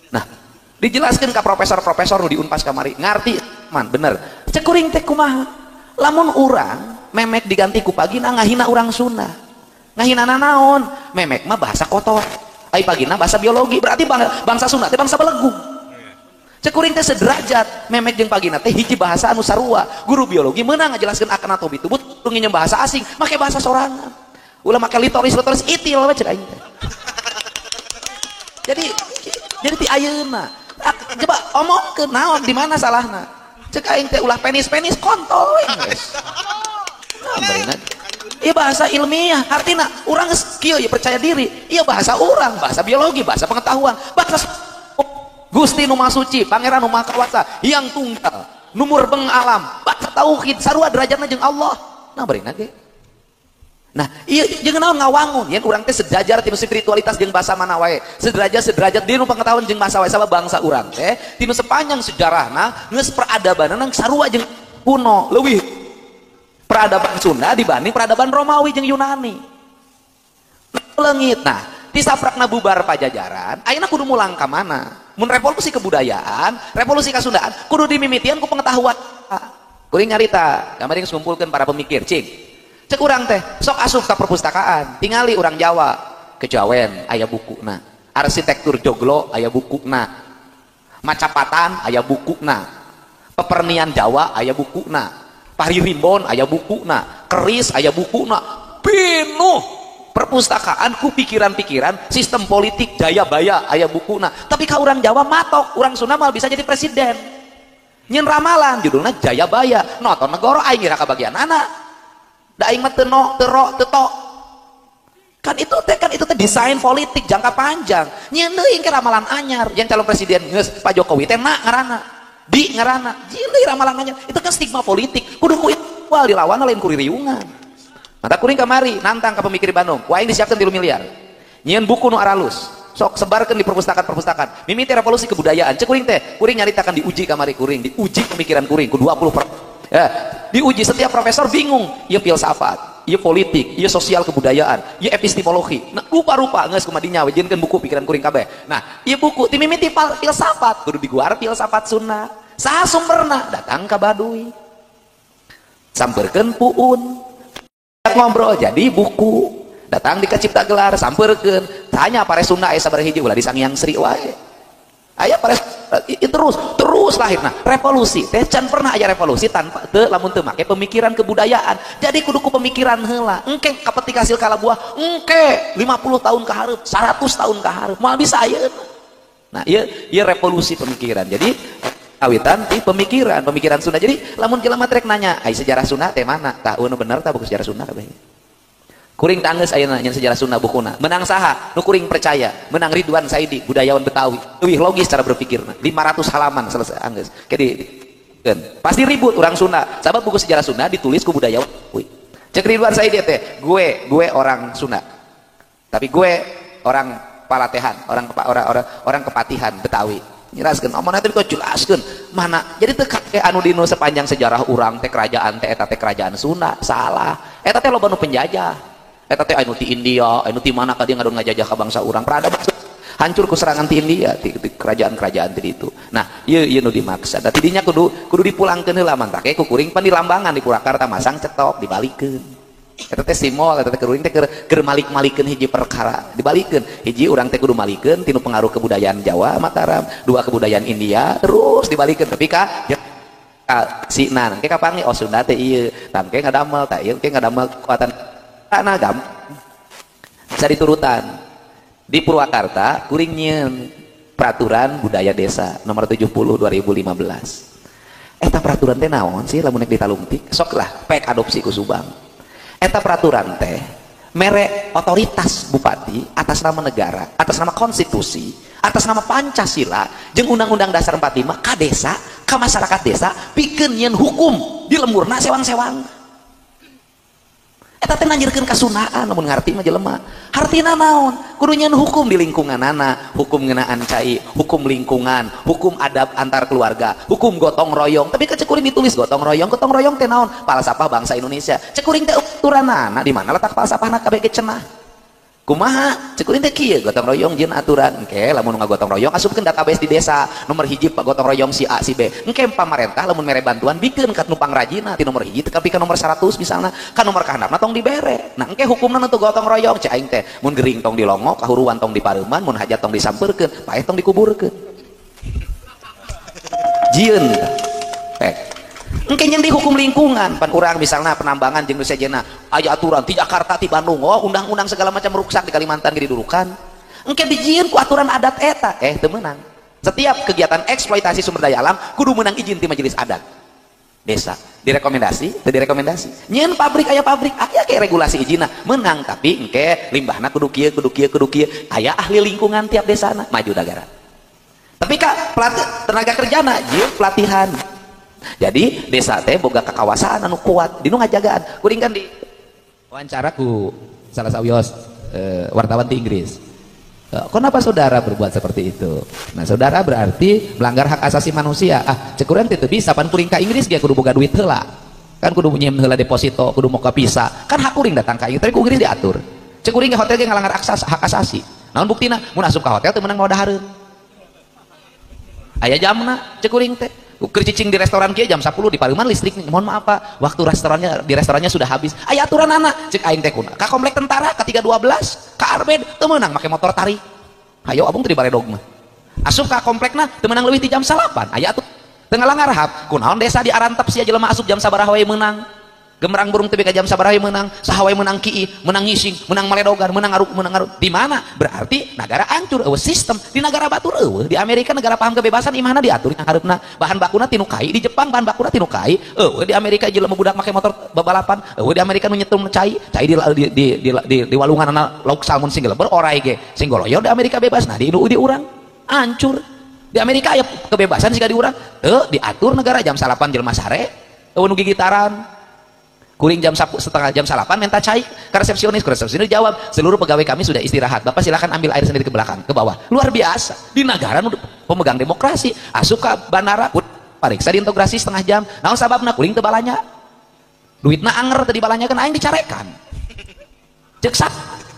Nah, dijelaskan ke profesor-profesor nu di Unpas kamari, ngarti man bener. Cek kuring teh kumaha? Lamun urang memek diganti ku pagina ngahina urang Sunda. Ngahina naon? Memek mah bahasa kotor. Ai pagina bahasa biologi, berarti bangsa Sunda teh bangsa belegung. Cek kuring teh sederajat, memek jeung pagina teh hiji bahasa anu sarua. Guru biologi meunang ngajelaskeun anatomi tubuh nginjem bahasa asing, make bahasa sorangan. Ulah make litoris-litoris itil we cek aing teh. Jadi ti ayeuna. Coba omongkeun naon di mana salahna? Cek aing teh ulah penis-penis kontol we geus. Nah, beurina. Ieu bahasa ilmiah, artina urang geus kieu ya percaya diri. Ieu bahasa urang, bahasa biologi, bahasa pengetahuan, bahasa Gusti nu Maha Suci, Pangeran nu Maha Kawasa, Hyang Tunggal, nu murbeng alam, bahasa tauhid sarua derajatna jeung Allah. Nah, beurina ge. Nah, iya jeung naon ngawangun yen urang teh sejajar tinu spiritualitas jeung bahasa mana wae. Sederajat dinu pengetahuan jeung bahasa wae sabab bangsa urang teh tinu sepanjang sejarahna geus peradabanna sarua jeung kuno, leuwih peradaban Sunda dibanding peradaban Romawi jeung Yunani. Leungit. Nah, ti saprakna bubar Pajajaran, ayeuna kudu mulang ka mana? Mun revolusi kebudayaan, revolusi kasundaan kudu dimimitian ku pengetahuan. Kuring nyarita, kamari geus ngumpulkeun para pemikir, cing. Cek urang teh sok asup ka perpustakaan, tingali urang Jawa, kejawen aya bukuna, arsitektur joglo aya bukuna, macapatan aya bukuna, pepernian Jawa aya bukuna, Paririmbon aya bukuna, keris aya bukuna, penuh perpustakaan ku pikiran-pikiran sistem politik Jayabaya aya bukuna. Tapi ka urang Jawa matok, urang Sunda mal bisa jadi presiden. Nyen ramalan judulna Jayabaya, noto negoro aing ngira kabagian anak. Da aing mah teu no, teu ro, teu to. Kan itu teh desain politik jangka panjang. Nyen deui ke ramalan anyar, yang calon presiden geus Pak Jokowi teh na ngaranna. Di ngaranna, jieun deui ramalan anyar. Itu kan stigma politik. Kudu ku intelektual dilawan lain ku ririungan. Mata kuring kamari nantang ka pemikir Bandung. Ku aing disiapkeun 3 miliar. Nyieun buku nu aralus. Sok sebarkan di perpustakaan-perpustakaan. Mimiti revolusi kebudayaan. Cek kuring teh, kuring nyaritakan diuji kamari kuring, diuji pemikiran kuring ku 20 ya, diuji setiap profesor bingung, ieu filsafat, ieu politik, ieu sosial kebudayaan, ieu epistemologi. Nah, rupa-rupa geus kumaha dinya we jieunkeun buku pikiran kuring kabeh. Nah, ieu buku ti mimiti filsafat, kudu diguar filsafat Sunda. Saha sumberna? Datang ka Baduy. Samperkeun puun. Ngobrol jadi buku. Datang di Cipta Gelar samperkeun, tanya pare Sunda aya sabaraha hiji ulah di Sangiang Sri wae. Aya pare terus lahir. Nah, revolusi teh can pernah aya revolusi tanpa teu lamun teu make pemikiran kebudayaan. Jadi kudu ku pemikiran heula. Engke kapetik hasil kalabuah, engke 50 tahun ka hareup, 100 tahun ka hareup, moal bisa ayeuna. Nah, ieu revolusi pemikiran. Jadi awitan ti pemikiran, pemikiran Sunda. Jadi lamun jelema trek nanya, ai sejarah Sunda teh mana? Tah nu bener tah buku sejarah Sunda kabeh. Kuring tanggeus ayeuna nyen sejarah Sunda bukuna. Menang saha? Nu kuring percaya. Menang Ridwan Saidi, budayawan Betawi. Leuwih logis cara berpikirna. 500 halaman selesai anggeus. Ke di pasti ribut urang Sunda. Sabab buku sejarah Sunda ditulis ku budayawan Betawi. Cek Ridwan Saidi teh, gue orang Sunda. Tapi gue orang Palatehan, orang Kepatihan Betawi. Jelaskeun, omongna teh kok jelaskeun mana. Jadi teu kake anu dinu sepanjang sejarah urang teh kerajaan teh eta teh kerajaan Sunda, salah. Eta teh loba nu penjajah. Eta teh anu ti India, anu ti mana ka dia ngadon ngajajah ka bangsa urang. Peradaban hancur ku serangan ti India, ti kerajaan-kerajaan ti ditu. Nah, ieu nu dimaksa. Da tidinya kudu dipulangkeun heula mantake ku kuring pan di lambangan di Purwakarta masang cetok dibalikeun. Eta teh simbol, eta teh kuring teh keur malik-malikeun hiji perkara, dibalikeun. Hiji urang teh kudu malikeun tinu pengaruh kebudayaan Jawa Mataram, dua kebudayaan India, terus dibalikeun tapi ka si nah engke kapanggih oh Sunda teh ieu, tah engke ngadamel, tah ieu engke ngadamel kekuatan tanah gam bisa diturutan. Di Purwakarta kuring nyieun peraturan budaya desa nomor 70 2015. Eta peraturan teh naon sih lamun nek ditalungtik sok lah pek adopsi ku Subang. Eta peraturan teh mere otoritas bupati atas nama negara, atas nama konstitusi, atas nama Pancasila jeung Undang-Undang Dasar 45 ka desa, ka masyarakat desa pikeun nyieun hukum di lemburna sewang-sewang. Eta teh nanjirkeun kasunaan lamun ngarti mah jelema. Hartina naon? Kudu nyieun hukum di lingkunganana, hukum ngeunaan cai, hukum lingkungan, hukum adab antar keluarga, hukum gotong royong. Tapi ke cekuring ditulis gotong royong teh naon? Falsafah bangsa Indonesia. Cekuring teh aturanana di mana letak falsafahna kabeh ge cenah. Kumaha? Cekuring teh kieu gotong royong jeung aturan. Engke lamun ngagotong royong asupkeun database di desa. Nomor hiji Pak gotong royong si A si B. Engke pamarentah lamun mere bantuan bikeun ka nu pangrajina ti nomor hiji teh ka nomor 100 misalna, ka nomor kahandapna tong dibere. Nah engke hukumna nu gotong royong cek aing teh mun gering tong dilongok, kahuruan tong dipareuman, mun hajat tong disampeurkeun, paeh tong dikuburkeun. Jieun teh. Engke nyendi hukum lingkungan pan urang misalna penambangan jeung nu sejenna aya aturan ti Jakarta ti Bandung, oh undang-undang segala macam ruksak di Kalimantan ge didurukan. Engke dijieun ku aturan adat eta teu meunang. Setiap kegiatan eksploitasi sumber daya alam kudu meunang izin ti majelis adat desa. Direkomendasi teu direkomendasi. Nyieun pabrik aya pabrik aya ke regulasi izinna meunang tapi engke limbahna kudu kieu kudu kieu kudu kieu aya ahli lingkungan tiap desana maju negara. Tapi ka tenaga kerjana jieun pelatihan. Jadi desa teh boga kekawasaan anu kuat dinu ngajagaan. Kuring kan di wawancara ku salah sawios wartawan di Inggris. Kenapa saudara berbuat seperti itu? Nah, saudara berarti melanggar hak asasi manusia. Ah, cek urang teh teu bisa pan kuring ka Inggris ge kudu boga duit heula. Kan kudu nyieun heula deposito, kudu moka visa. Kan hak kuring datang ka Inggris, tapi ku Inggris diatur. Cek kuring ke hotel ge ngalanggar hak asasi. Naon buktina? Mun asup ka hotel teu meunang mawa dahareun. Aya jamna cek kuring teh. Keur cicing di restoran kieu jam 10 di Pareuman listrik, mohon maaf Pak, waktu restorannya di restorannya sudah habis. Aya aturan anak cek aing teh kuna. Ka komplek tentara ka 312, ka Arbed teu meunang make motor tarik. Hayo abung teh di baredog mah. Asup ka komplekna teu meunang leuwih ti jam 8. Aya atuh. Teu ngalanggar HAM, kunaon desa diarantep sia jelema asup jam sabaraha wae meunang. Gemerang burung teh ka jam sabaraha wae meunang, saha wae meunang kiih, meunang ngising, meunang maledogan, meunang ngaruk, meunang ngaruk. Di mana? Berarti negara hancur, eueuh sistem. Di negara batur eueuh, di Amerika negara paham kebebasan imahna diatur hareupna. Bahan bakuna tinu kai, di Jepang bahan bakuna tinu kai. Eueuh di Amerika jelema budak make motor babalapan, eueuh di Amerika nu nyetum cai, cai di walunganana lauk salmon sing geleber orai ge. Sing goloyor di Amerika bebas. Nah di di urang hancur. Di Amerika aya kebebasan siga di urang. Teu diatur negara jam 8 jelema sare, eueuh nu gigitaran. Kuring jam setengah jam 8 minta cai ke resepsionis, resepsionis jawab seluruh pegawai kami sudah istirahat, bapak silakan ambil air sendiri ke belakang, ke bawah. Luar biasa di negara pemegang demokrasi, asup ka bandara pariksa diintegrasi setengah jam, naon sababna kuring teu balanya, duitna anger teu dibalanyakeun aing dicarekan, cek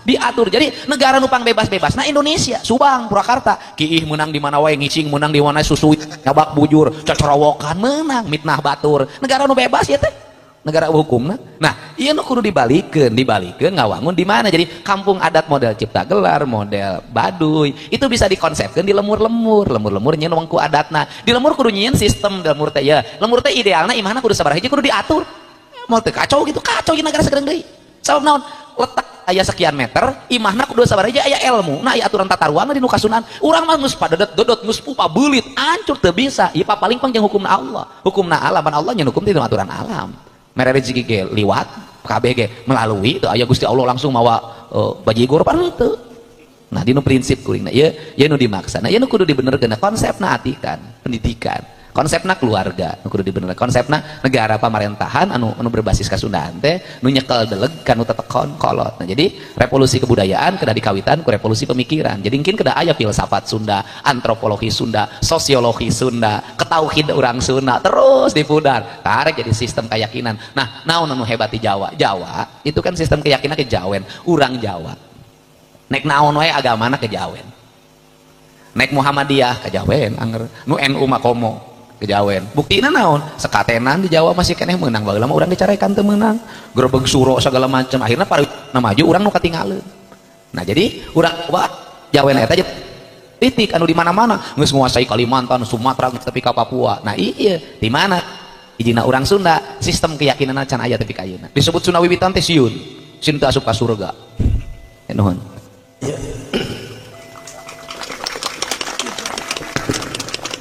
diatur. Jadi negara nupang bebas-bebas. Nah Indonesia, Subang, Purwakarta, kiih menang di mana wae, ngicing menang di mana susui, nyabak bujur, cocorowokan menang, mitnah batur. Negara nu bebas ya teh. Negara hukumna. Nah, ieu nu kudu dibalikeun, dibalikeun ngawangun di mana? Jadi kampung adat model Cipta Gelar, model Baduy, itu bisa dikonsepkeun di lemur-lemur, lemur-lemur nyieun wengku adatna. Di lemur kudu nyieun sistem lemur teh ya. Lemur teh idealna imahna kudu sabaraha hiji kudu diatur. Mau teu kacau gitu, kacau ieu negara sagereng deui. Sabab naon? Letak aya sekian meter, imahna kudu sabaraha hiji aya ilmu. Nah, aya aturan tata ruangna di nu kasunan. Urang mah geus padedet dodot, geus pupa beulit, hancur teu bisa. Ieu paling pang jeung hukumna Allah. Hukumna alam, Allah nyeun hukum teh aturan alam. Mere rezeki ge liwat kabeh ge melalui teu aya Gusti Allah langsung mawa bajigor pan teu. Nah dinu prinsip kuringna ieu ieu nu dimaksa. Nah ieu nu kudu dibenerkeun konsepna atikan pendidikan, konsepna keluarga nu kudu dibenerkeun, konsepna negara pamerintahan anu anu berbasis kasundaan teh nu nyekel deleg kanu tetekon kolot. Nah jadi revolusi kebudayaan kedah dikawitan ku revolusi pemikiran. Jadi mungkin kedah aya filsafat Sunda, antropologi Sunda, sosiologi Sunda, ketauhid urang Sunda terus dipudar, tarik jadi sistem keyakinan. Nah, naon anu hebat di Jawa? Jawa itu kan sistem keyakinan kejawen, urang Jawa. Nek naon wae agamana kejawen. Nek Muhammadiyah kejawen anger, nu NU mah komo kejawen. Buktina naon? Sekatenan di Jawa masih keneh meunang, baheula mah urang dicarekan teu meunang. Grebeg suro segala macam, akhirna para maju urang nu katingaleun. Nah, jadi urang jawen eta titik anu di mana-mana geus nguasai Kalimantan, Sumatera, geus tepi ka Papua. Nah, iya, di mana ijina urang Sunda sistem keyakinanna can aya tepi ka ayeuna. Disebut Sunda wiwitan teh sieun, sieun teu asup ka surga. Nuhun. Iya.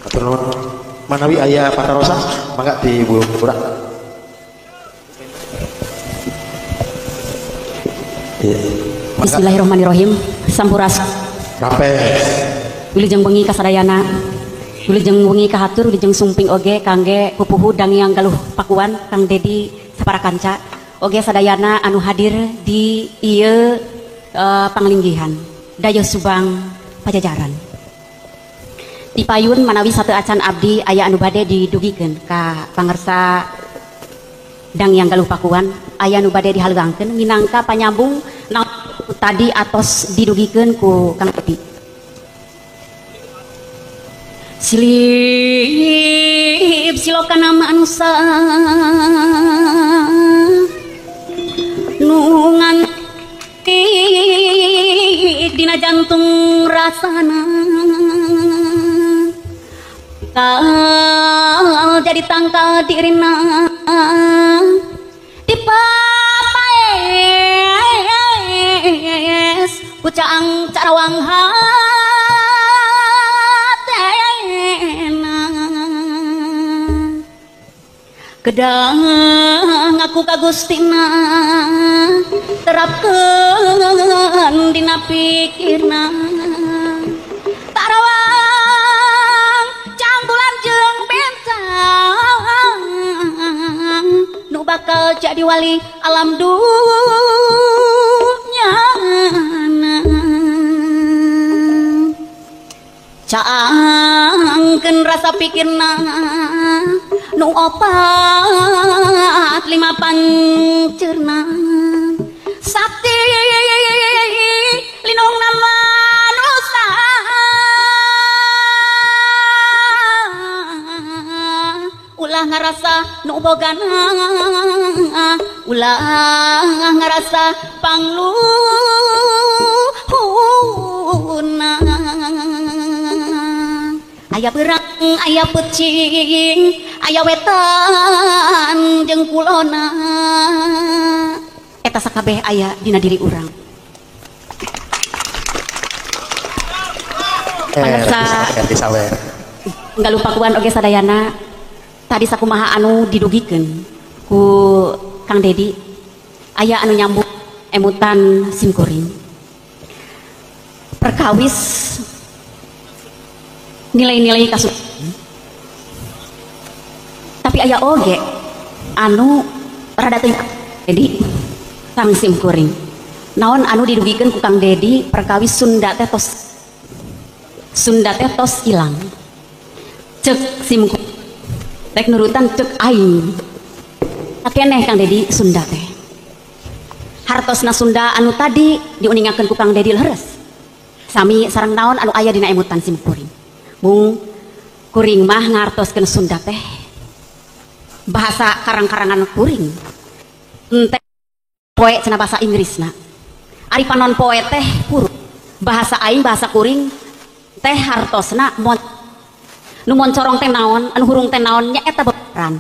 Atur nuhun. Manawi aya patarosan mangga di Bu Lurah. Iya. Bismillahirrahmanirrahim. Sampurasun. Rampes. Wilujeng wengi kasadayana. Wilujeng wengi kahatur, wilujeng sumping oge kangge pupuhu Dangyang Galuh Pakuan Kang Dedi saparakanca. Oge sadayana anu hadir di ieu panglinggihan Dayo Subang Pajajaran. Dipayun manawi satu acan abdi aya anu bade didugikeun ka pangersa Dangyang Galuh Pakuan, aya anu bade dihalgangkeun minangka panyambung tadi atos didugikeun ku Kang Dedi. Silip silokana manusa nu nganti dina jantung rasana kal jadi tangkal dirina dipapaes ku caang carawang hatena kedang ngaku ka Gustina terapkeun dina pikirna tarawang cangbulan jeung bentang nu bakal jadi wali alam dunya. Caangkeun rasa pikirna nu opat lima pancerna sakti linong manusa ulah ngarasa nu bogana ulah ngarasa pangluhuna aya beurang. aya peucing aya wetan jeung kulona eta sakabeh aya dina diri urang. Enggak lupa kuan oge sadayana tadi sakumaha anu didugikeun ku Kang Dedi aya anu nyambung emutan simkuring perkawis nilai-nilai kasus tapi aya oge anu rada teu Dedi Kang simkuring naon anu didugikeun ku Kang Dedi perkawis Sunda teh tos Sunda teh tos ilang cek simkuring rek nurutan cek aing keneh Kang Dedi Sunda teh hartosna Sunda anu tadi diuningakeun ku Kang Dedi leres sami sareng naon anu aya dina emutan simkuring mung kuring mah ngartoskeun Sunda teh bahasa karang-karangan kuring ente poe cenah bahasa Inggrisna ari panon poe teh huruf bahasa aing bahasa kuring teh hartosna nu moncorong teh naon anu hurung teh naon nya eta bebeneran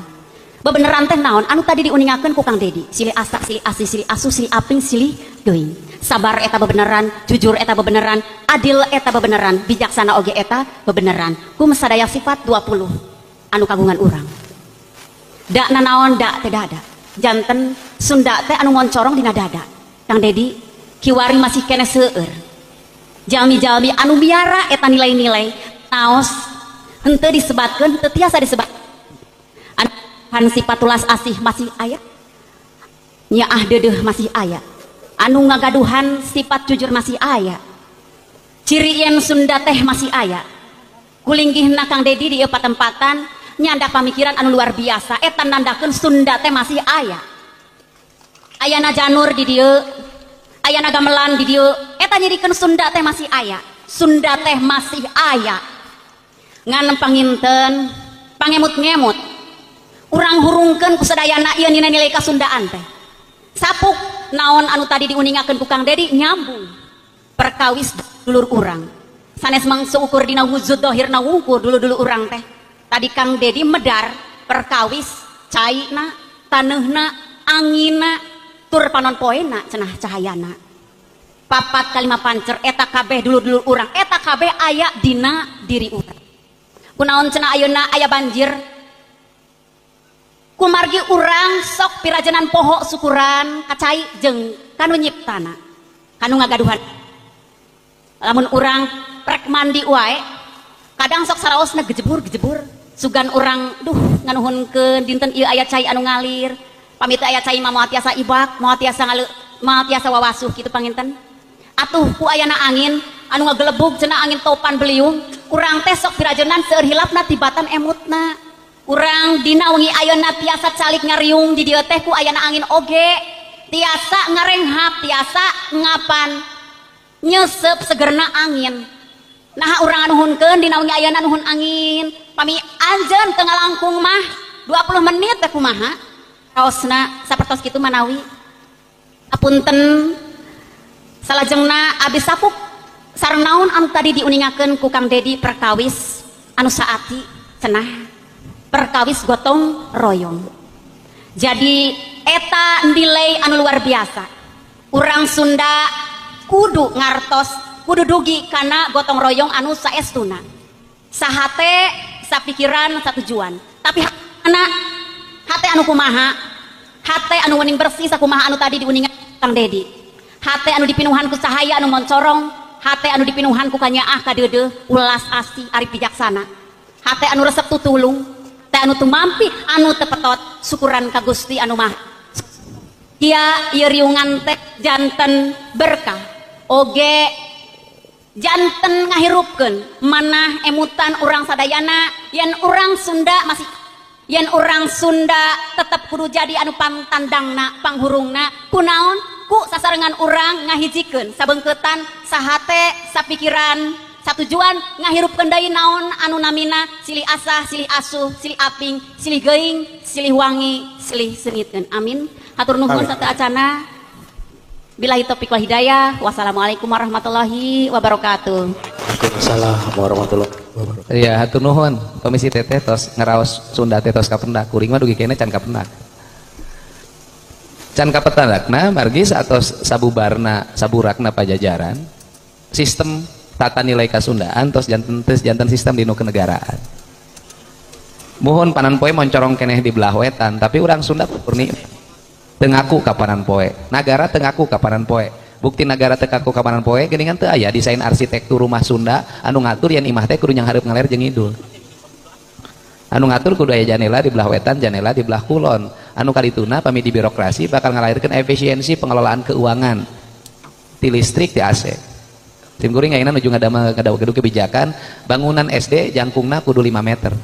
bebeneran teh naon anu tadi diuningakeun ku Kang Dedi silih asak silih asih silih asuh silih aping silih geuing sabar eta bebeneran jujur eta bebeneran adil eta bebeneran bijaksana oge eta bebeneran kum sadaya sifat 20 anu kagungan urang dak nanaon dak teh dada janten Sunda teh anu moncorong dina dada Kang Dedi kiwari masih keneh seueur jalmi-jalmi anu miara eta nilai-nilai naos henteu disebatkeun henteu tiasa disebat anu sifat tulas asih masih aya nyaah deudeuh masih aya anu ngagaduhan sifat jujur masih aya ciri yen Sunda teh masih aya kulinggihna Kang Dedi di ieu patempatan nyandak pamikiran anu luar biasa eta nandakeun Sunda teh masih aya ayana janur di dieu ayana gamelan di dieu eta nyirikeun Sunda teh masih aya Sunda teh masih aya ngan panginten pangemut-ngemut urang hurungkeun ku sadayana ieu nilai-nilai kasundaan teh sapuk naon anu tadi diuningakeun ku Kang Dedi nyambung perkawis dulur urang sanes mangsa ukur dina wujud dohirna wungkur dulu-dulu urang teh tadi Kang Dedi medar perkawis caina taneuhna anginna tur panon poena cenah cahayana papat kalima pancer eta kabeh dulur-dulur urang eta kabeh aya dina diri urang kunaon cenah ayeuna aya banjir kumargi urang sok pirajenan poho syukuran kacai jeung kanu nyiptana kanu ngagaduhan lamun urang prek mandi wae kadang sok saraosna gejebur-gejebur sugan urang duh nganuhunkeun dinten ieu aya cai anu ngalir pamit aya cai mah moal tiasa ibak moal tiasa moal tiasa wawasuh kitu panginten atuh ku ayana angin anu ngagelebug cenah angin topan beliung urang teh sok pirajenan seueur hilapna tibatan emutna urang dina wengi ayeuna tiasa calik ngariung di dieu teh ku ayana angin oge tiasa ngarenghap tiasa ngapan nyesep segerna angin nah urang anuhunkeun dina wengi ayeuna nuhun angin pami anjeun teu ngalangkung mah 20 menit teh kumaha raosna sapertos kitu manawi apunten salajengna abis sapuk sareng naon anu tadi diuningakeun ku Kang Dedi perkawis anu saati cenah perkawis gotong royong jadi eta nilai anu luar biasa urang Sunda kudu ngartos kudu dugi kana gotong royong anu saestuna sahate sapikiran satujuan tapi anak hate anu kumaha hate anu wening bersih sakumaha anu tadi diuningakeun Kang Dedi hate anu dipinuhan ku cahaya anu moncorong hate anu dipinuhan ku kanyaah kadeudeuh ulas asih ari bijaksana hate anu resep tutulung teh anu tumampi anu tepetot syukuran ka Gusti anu mah dia ieu riungan teh janten berkah oge janten ngahirupkeun manah emutan urang sadayana yen urang Sunda masih yen urang Sunda tetep kudu jadi anu pangtandangna panghurungna kunaon ku sasarengan urang ngahijikeun sabengkeutan sahate sapikiran satujuan ngahirupkeun deui naon anu namina silih asah silih asuh silih aping silih geuing silih wangi silih seungitkeun amin hatur nuhun satu acana billahi taufiq wal hidayah wassalamualaikum warahmatullahi wabarakatuh. Waalaikumsalam warahmatullahi wabarakatuh. wabarakatuh. Iya, hatur nuhun. Komisi teteh tos ngeraos Sunda teh tos kapendak. Kuring mah dugi keneh can kapendak. Can kapetandakna margi satos sabubarna saburakna Pajajaran, sistem tata nilai kasundaan tos janten tos janten sistem dinu kenegaraan. Muhun panan poe moncorong keneh di belah wetan, tapi urang Sunda murni teu ngaku ka panan poe. Nagara teu ngaku ka panan poe. Bukti nagara teu ngaku ka panan poe geuningan teu aya desain arsitektur rumah Sunda anu ngatur yen imah teh kudu nyanghareup ngaler jeung ngidul. Anu ngatur kudu aya janela di belah wetan, janela di belah kulon. Anu kadituna pami di birokrasi bakal ngalahirkeun efisiensi pengelolaan keuangan ti listrik ti AC. Sim kuring ayeuna nuju ngadamel gaduh kebijakan bangunan SD jangkungna kudu 5 meter.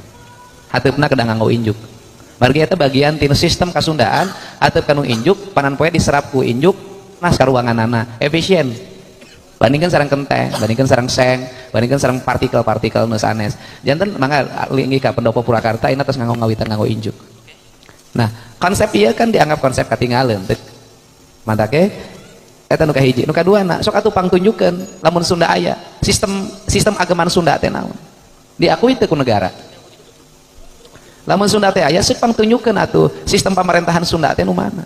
Hateupna kedah nganggo injuk. Margi eta bagian tina sistem kasundaan, hateup kanu injuk, panan poe diserap ku injuk, nas ka ruanganana, efisien. Bandingkan sareng kenteng, bandingkan sareng seng, bandingkan sareng partikel-partikel nu sanes. Janten mangga linggih ka pendopo Purwakarta ayeuna tos nganggo ngawitan nganggo injuk. Nah, konsep ieu kan dianggap konsep katinggalan. Mantake eta nu kahiji, nu kaduana sok atuh pangtunjukkeun lamun Sunda aya, sistem sistem ageman Sunda teh naon. Diakui teu ku negara. Lamun Sunda teh aya sok pangtunjukkeun atuh sistem pamerintahan Sunda teh nu mana.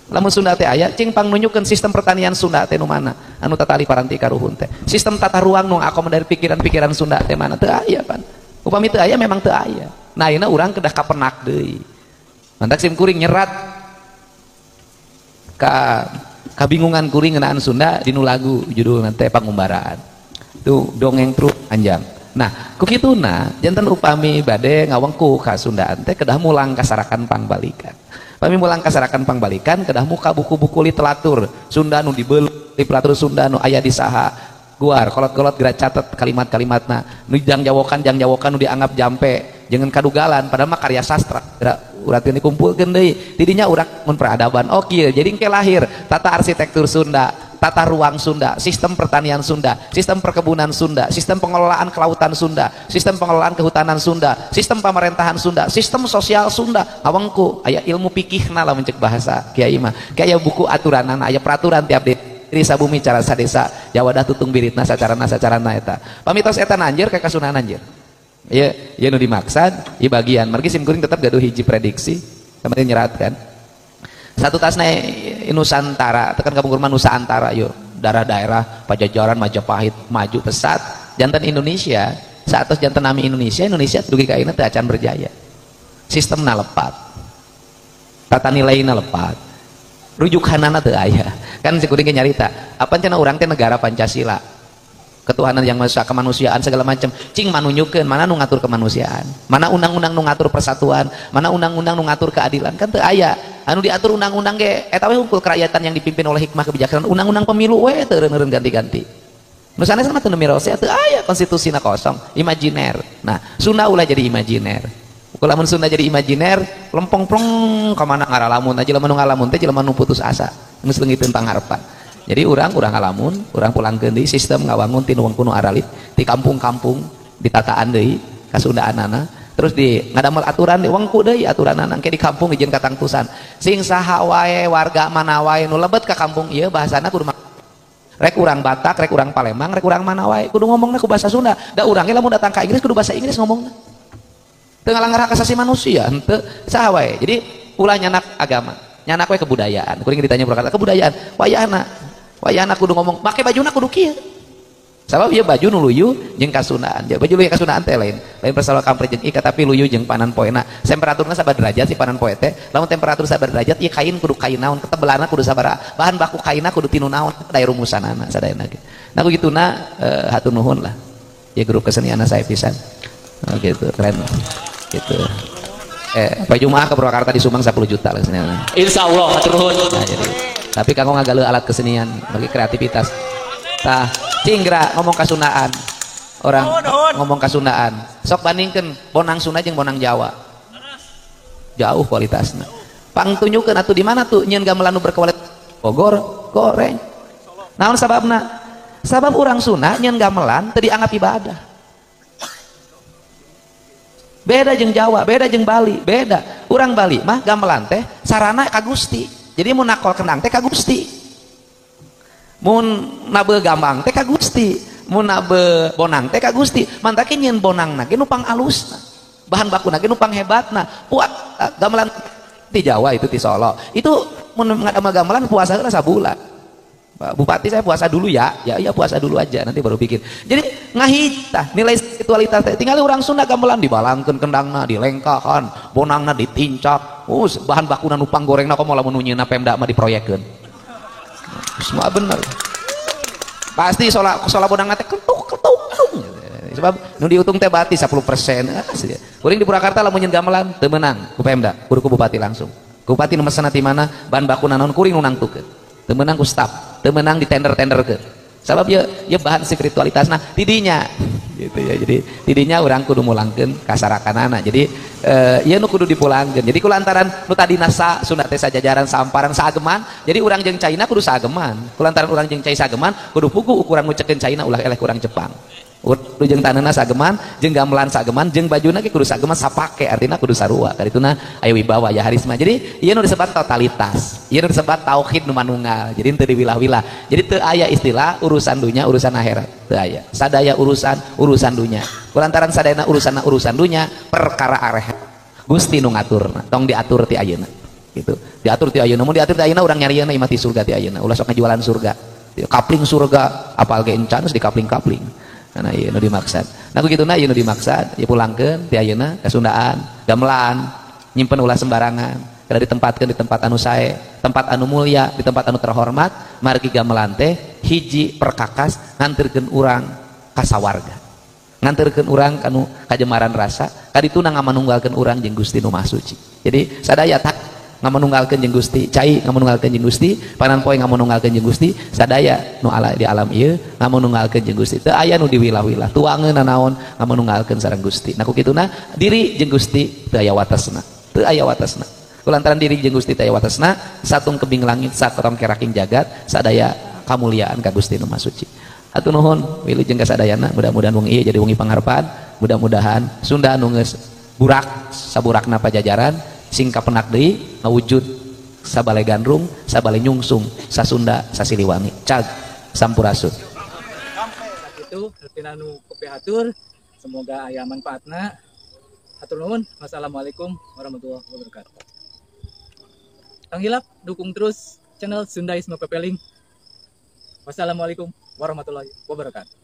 Lamun Sunda teh aya cing pangnunjukkeun sistem pertanian Sunda teh nu mana, anu tatali paranti karuhun teh. Sistem tata ruang nu akomodir pikiran-pikiran Sunda teh mana teu aya pan. Upami teu aya memang teu aya. Nah ayeuna urang kedah kapenak deui. Mantak sim kuring nyerat ka kabingungan kuring ngeunaan Sunda dinu lagu judulna teh Pangumbaraan. Tuh dongeng truk anjang. Nah, ku kituna janten upami bade ngawengku ka Sundaan teh kedah mulang kasarakan pangbalikan. Pami mulang kasarakan pangbalikan kedah muka buku-buku literatur Sunda nu dibeuli, literatur Sunda nu aya di saha guar kolot-kolot geura catet kalimat-kalimatna nu jang jawokan nu dianggap jampe jangan kadugalan padahal mah karya sastra geura urang dikumpulkeun deui tidinya urang mun peradaban oh kieu jadi engke lahir tata arsitektur Sunda, tata ruang Sunda, sistem pertanian Sunda, sistem perkebunan Sunda, sistem pengelolaan kelautan Sunda, sistem pengelolaan kehutanan Sunda, sistem pemerintahan Sunda, sistem sosial Sunda. Awangku aya ilmu pikihna lamun ceuk bahasa kiai mah. Aya buku aturanana, aya peraturan tiap desa bumi cara sadesa, jawadah tutung biritna sacarana eta. Pamitos eta nanjeur ka kasunaan anjir. Ieu ieu nu dimaksad, ieu bagian. Margi sim kuring tetep gaduh hiji prediksi, kemarin nyeratkan. Satu tasna Nusantara, tekan kapungkur mah Nusantara yuk, daerah-daerah Pajajaran, Majapahit maju pesat, janten Indonesia, saatos janten nami Indonesia, Indonesia dugi ka ayeuna teu acan berjaya. Sistemna lepat. Tata nilaina lepat. Rujukanana teu aya. Kan si kuring ge nyarita, apan cenah urang teh negara Pancasila. Ketuhanan yang Maha Esa, kemanusiaan segala macam. Cing manunjukeun mana nu ngatur kemanusiaan, mana undang-undang nu ngatur persatuan, mana undang-undang nu ngatur keadilan, kan teu aya. Anu diatur undang-undang ge eta we hungkul kerakyatan yang dipimpin oleh hikmah kebijaksanaan, undang-undang pemilu we teu eureun-eureun ganti-ganti. Nu sanes mah teu mirose teu aya, konstitusina kosong, imajiner. Nah, Sunda ulah jadi imajiner. Lamun Sunda jadi imajiner, lempong-plong ka mana ngaralamun aja jelema nu ngalamun teh jelema nu putus asa, geus leungiteun pangharepan. Jadi urang ngalamun, urang pulangkeun deui sistem ngawangun ti nu wengku nu aralit di kampung-kampung ditataan deui kasundaanana, terus di ngadamel aturan di wengku deui aturanana engke di kampung izin katangtusan. Sing saha wae warga mana wae nu lebet ka kampung ieu bahasana kudu rek urang Batak, rek urang Palembang, rek urang mana wae kudu ngomongna ku bahasa Sunda. Da urang ge lamun datang ka Inggris kudu bahasa Inggris ngomongna. Teu ngalanggar hak asasi manusia henteu saha wae. Jadi ulah nyanak agama, nyanak we kebudayaan. Kuring ditanya berkata kebudayaan, wayahna wayahna kudu ngomong make bajuna kudu kieu. Sabab ieu baju nu luyu jeung kasundaan. Baju luyu kasundaan teh lain. Lain persoalan kampret jeung ika tapi luyu jeung panan poena. Temperaturna sabar derajat si panan poe teh. Lamun temperatur sabar derajat ieu kain kudu kain naon, ketebelanna kudu sabaraha, bahan baku kainna kudu tinu naon, daya rumusanana sadayana ge. Nah kugituna hatur nuhun lah. Ya grup kesenianna saya pisan. Oh, gitu, keren. Gitu. Pak Jumaah ke Purwakarta disumbang 10 juta lah kesenian. Insyaallah hatur nuhun. Nah, jadi tapi kanggo ngagaleuh alat kesenian bagi kreativitas. Tah, cinggra ngomong kasundaan. Orang ngomong kasundaan. Sok bandingkeun bonang Sunda jeung bonang Jawa. Jauh kualitasna. Pangtunjukeun atuh di mana tuh nyieun gamelan nu berkualitas Bogor, goreng. Naon sababna? Sabab urang Sunda nyieun gamelan teu dianggap ibadah. Beda jeung Jawa, beda jeung Bali, beda. Urang Bali mah gamelan teh sarana ka Gusti. Jadi mun nakol kendang teh ka Gusti. Mun nabeuh gambang teh ka Gusti. Mun bonang teh ka Gusti, mantake nyieun bonangna ge nu pangalusna. Bahan bakuna ge nu panghebatna. Puat gamelan di Jawa itu di Solo. Itu mun ngadamel gamelan puasa heula sabulan. Pak Bupati saya puasa dulu ya. Ya iya puasa dulu aja nanti baru bikin. Jadi ngahita nilai spiritualitas teh. Tinggal urang Sunda gamelan dibalangkeun kendangna, dilengkahan, bonangna ditincak. Bahan bakuna nu panggorengna komo lamun nu nyieunna Pemda mah diproyekkeun. Semua bener. Pasti sola bonangna teh ketuk ketuk. Sebab nu diutung teh bati 10%. Kuring di Purwakarta lamun nyieun gamelan teu meunang ku Pemda, kudu ku bupati langsung. Bupati nu mesen ti mana, bahan bakuna naon kuring nu nangtukeun. Teu meunang ku staf, teu meunang di tender-tenderkeun. Sabab ya bahan spiritualitasna tidinya gitu ya. Jadi tidinya urang kudu mulangkeun kasarakanana. Jadi ieu nu kudu dipulangkeun. Jadi kulantaran nu tadina Sunda teh sajajaran samparan saageman, jadi urang jeung China kudu saageman. Kulantaran urang jeung cai saageman kudu puguh ukuran nu cekeun China ulah eleh kurang Jepang. Kudu jeung taneuhna saageman, jeung gamelan saageman, jeung bajuna ge kudu saageman sapake, artina kudu sarua. Karituna aya wibawa ya harisma. Jadi ieu nu disebat totalitas, ieu nu disebat tauhid nu manunggal. Jadi teu diwilah-wilah. Jadi teu aya istilah urusan dunya urusan akhirat, teu aya. Sadaya urusan urusan dunya. Kulantaran sadayana urusanna urusan dunya, perkara areh Gusti nu ngaturna, tong diatur ti ayeuna. Gitu. Diatur ti ayeuna, mun diatur ti ayeuna urang nyarieuna imah ti surga ti ayeuna. Ulah sok ngajualan surga. Kapling surga, apal ge encan geus dikapling-kapling. Nah ieu nu dimaksad. Nah kukituna ieu nu dimaksad, ya pulangkeun ti ayeuna kasundaan, gamelan, nyimpen ulah sembarangan, kada ditempatkeun di tempat anu sae, tempat anu mulia, di tempat anu terhormat, margi gamelan teh hiji perkakas nganterkeun urang ka sawarga. Nganterkeun urang kanu kajemaran rasa, kadituna ngamanunggalkeun urang jeung Gusti nu Maha Suci. Jadi sadaya ngamanunggalkeun jeung Gusti, cai ngamanunggalkeun jeung Gusti, panan poe ngamanunggalkeun jeung Gusti, sadaya nu ala di alam ieu ngamanunggalkeun jeung Gusti. Teu aya nu diwilah-wilah, tuangeun naon ngamanunggalkeun sareng Gusti. Nah ku kituna diri jeung Gusti teu aya watesna, teu aya watesna. Kulantaran diri jeung Gusti teu aya watesna, satung kebing langit sakrong keraking jagat, sadaya kamuliaan ka Gusti nu Maha Suci. Hatur nuhun wilujeng ka sadayana, mudah-mudahan wengi ieu jadi wengi pangharpan, mudah-mudahan Sunda nu geus burak saburakna pajajaran sing kapenak deui ngawujud sabale gandrung, sabale nyungsung, sasunda, sasiliwangi. Cag sampurasun. Itu tina nu kopi hatur, semoga aya manfaatna. Hatur nuhun. Wassalamualaikum warahmatullahi wabarakatuh. Tong hilap dukung terus channel Sundaisme Pepeling. Wassalamualaikum warahmatullahi wabarakatuh.